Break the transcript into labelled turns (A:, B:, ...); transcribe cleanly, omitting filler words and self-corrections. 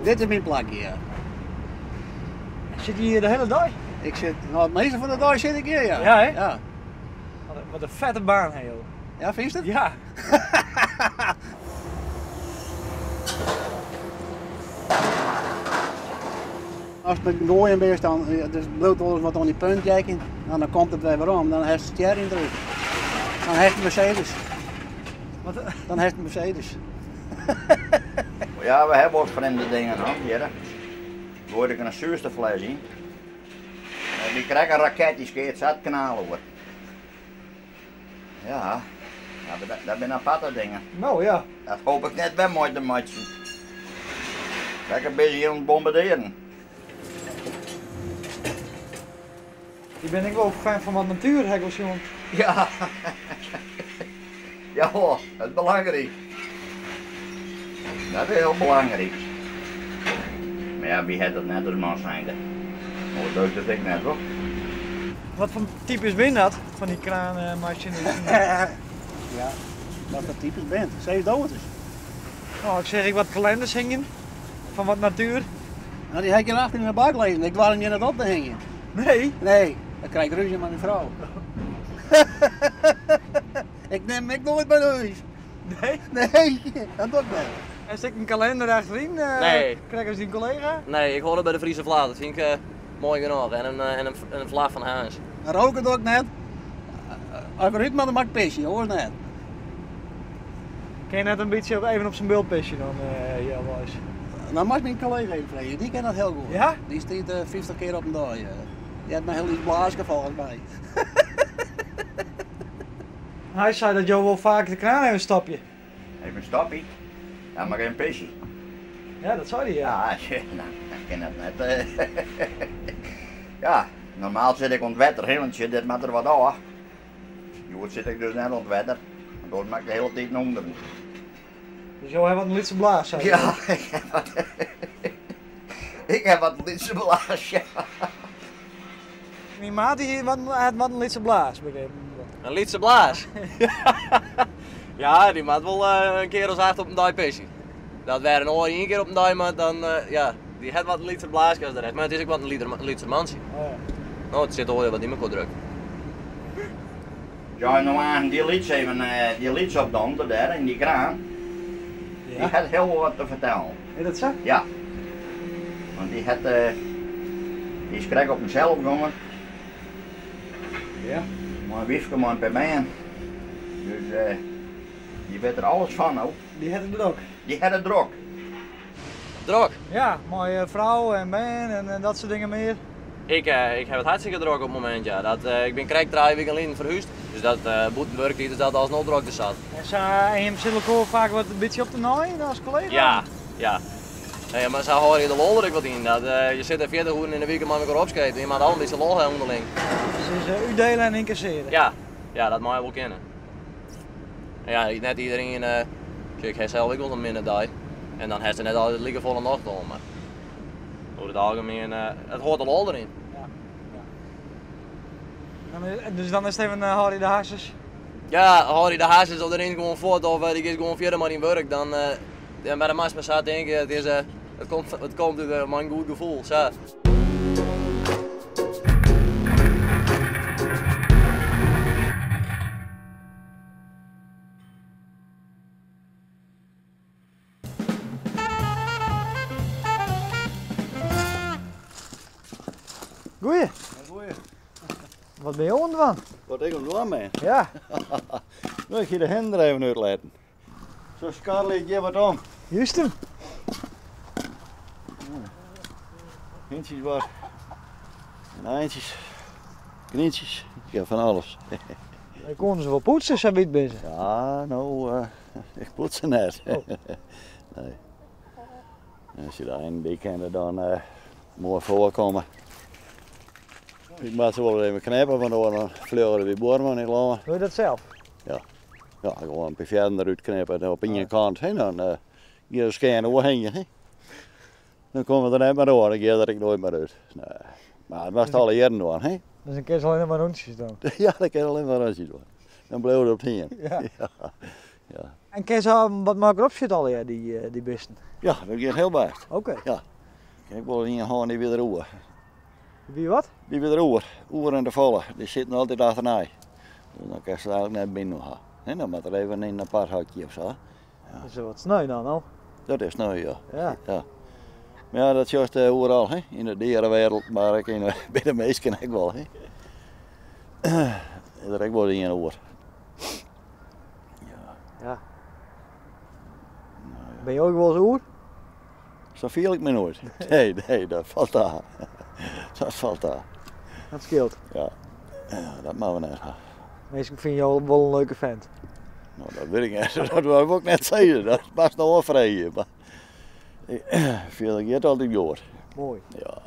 A: Dit is myn plakje, ja.
B: Sit je hjir de hiele dei?
A: Ik sit, no, it measte fan de dei sit ik hjir, ja.
B: Ja, hè?
A: Ja.
B: Wat in fette baan ha jo.
A: Ja, fynst it?
B: Ja.
A: Ast met goaien bist, dan dus bliuwt wolris wat oan dy punt jekjen. En dan komt it wer werom, dan hast stjer yn terug. Dan hast in Mercedes.
B: Wat?
A: Dan hast in Mercedes.
C: Ja, we hawwe wat frjemde dingen han hjir. Goaide ik in soerstoffles yn. En dy krekt in raket, dy skeat sa it kanaal oer. Ja, dat binne aparte dingen.
B: No ja.
C: Dat hoop ik net wer mei te meitsjen. Lekker busy oan it bombardearen.
B: Je binne ek wol fan fan wat natuer, ha ik wol sjoen.
C: Ja, ja hoor, dat is belangryk. Dat is hiel belangryk. Mar ja, wie hat dat net as man zijnde? Oars deugt it ek net, hoor.
B: Wat foar types binne dat, fan dy kraanmasinisten?
A: Ja, wat foar types binne? Sis do it ris.
B: No, ik seach ek wat kalenders hingjen, fan wat natuer.
A: No, dy ha ik hjir achter yn de bak lizzen. Ik doar him hjir net op te hingjen.
B: Nee?
A: Nee, dan krij ik rúzje mei myn frou. Ik nim him ek noait mei nei hûs.
B: Nee?
A: Nee, dat doch ik net.
B: En sit in kalender achteryn?
D: Nee.
B: Krekt as dyn kollega?
D: Nee, ik hâld it by de Friese vlag. Dat fyn ik moai genôch. En in vlag fan Harns.
A: Roke doch ik net. As ik derút moat, dan moat ik pisje, oars net.
B: Kin je net in bytsje even op syn bult pisje dan, healweis?
A: Dan moatst myn kollega even freegje, dy kin dat hiel goed.
B: Ja?
A: Dy stiet 50 kear op in dei. Dy hat in hiel lyts blaaske folgens my.
B: Hy sei dat jo wol faak de kraan even stopje.
C: Even stopje? Ja, mar even pisje.
B: Ja, dat sei hy, ja.
C: Ja, no, ik kin dat net. Ja, normaal sit ik oan it wetter, hè, want dit moat der wat ôf. Hjoed sit ik dus net oan it wetter, want oars moat ik de hiele tiid nei ûnderen.
B: Dus jo hawwe wat in lytse blaas, sei je?
C: Ja, ik ha wat in lytse blaas, ja.
B: Myn maat dy hat wat in lytse blaas, begrepen.
D: In lytse blaas? Ja, dy moat wol in kear as acht op in dei pisje. Dat wêr in oar ien kear op in dei moat, dan ja, dy hat wat in lytser blaaske as de rest. Mar it is ek wat in lytser mantsje. No, it sit allegear wat yn mekoar drukt.
C: Ja, no aanst dy lyts even, dy lyts op de dêr yn dy kraan. Dy hat hiel wat te fertellen.
B: Is dat sa?
C: Ja. Want dy hat, dy is krekt op himsels gongen.
B: Ja.
C: Mei in wyfke mei in pear bern. Dus dy wit der alles fan no.
B: Dy hat it drok.
C: Dy hat it drok.
D: Drok?
B: Ja, mei frou en bern en dat soart dingen mear.
D: Ik, ik ha it hartstikke drok op it momint, ja. Dat, ik bin krekt trije wiken lyn ferhúsd, dus dat bûten wurktiid is dat alsnoch drokte sat.
B: En sa, en jim sitte elkoar faak wat in bytsje op te naaien as kollega's?
D: Ja, ja. Nee, mar sa hâlde je de lol der ek wat yn. Dat, je sitte 40 oeren yn de wike mei mekoar opskeept en je moatte al in bytsje lol ha ûnderling.
B: Dus is útdele en ynkassearje?
D: Ja, ja, dat mei wol kinne. En ja, net iderien, sjoch, ik ha sels ek wol in minne dei en dan hast der net altyd likefolle nocht oan, mar oer it algemien, it hâldt de lol deryn.
B: Ja, ja. Dan, dus dan is it even hâld je de harsens?
D: Ja, hâld je de harsens of der rint gewoan fuort of dy giest gewoan fierder mei dyn wurk. Dan, ja, mar dan moatst mar sa tinke, it is, it komt, it komt út mei in goed gefoel, sa.
B: Goeie.
E: Goeie.
B: Wat bin jo oan it dwaan?
E: Wat ik oan it dwaan bin?
B: Ja.
E: No, ik hie de hinnen der even útlitten. Sa skarrelje ik hjir wat om.
B: Júst him.
E: Hintsjes wat. En eintsjes. Knyntsjes. Ja, fan alles.
B: Ik koene se wol poetse, sa wyt binne se.
E: Ja, no, ik poets se net.
B: Oh.
E: Nee. As je de einen by kinne, dan moai foarkomme. Ik moat se wol even knippe, want dan fleane de buorman yn lân.
B: Doe je dat sels?
E: Ja. Ja, gewoan in pear fearren derút knippe en op ien kant, hè, dan gean de skean oerhingjen. Hè. Dan komme der net mear oan, dan gean der ek noait mear út. Nee. Mar dat moatst alle jierren dwaan, hè.
B: Dus dan kinst allinnich mar rûntsjes dwaan?
E: Ja, dan kinst allinnich mar rûntsjes dwaan. Dan bliuwt it op it hiem.
B: Ja.
E: Ja. Ja.
B: En kin se wat mei elkoar opsjitte allegear, dy, dy bisten?
E: Ja, dat giet hiel bêst.
B: Oké.
E: Ja. Ik ha wol ien hân, dy wie der oer.
B: Wie wat?
E: Dy wie der oer. Oer en te folle. Dy sitten altyd achternei. Dus dan kinst se eigentlik net by ha. Hè, dan moat der even yn in apart hokje of sa.
B: Ja. Dat is wat sneu dan, no?
E: Dat is sneu, ja.
B: Ja.
E: Ja. Mar ja, dat sjochst oeral, hè? Yn de dierenwereld, mar ek yn, by de minsken ek wol, hè? Is der ek wol ien oer.
B: Ja. Ja. Nou, ja. Bin jo ek wolris oer?
E: Sa fiel ik my noait. Nee, nee, dat falt ta. Dat falt ta.
B: Dat skeelt.
E: Ja, ja dat moatte we net ha.
B: Minsken fine jo wol in leuke vent.
E: No, dat wit ik net. Dat wol ik net sizze. Dat moatst no oanfreegje. Mar ik fiel ik hjit altyd goed.
B: Moai.
E: Ja.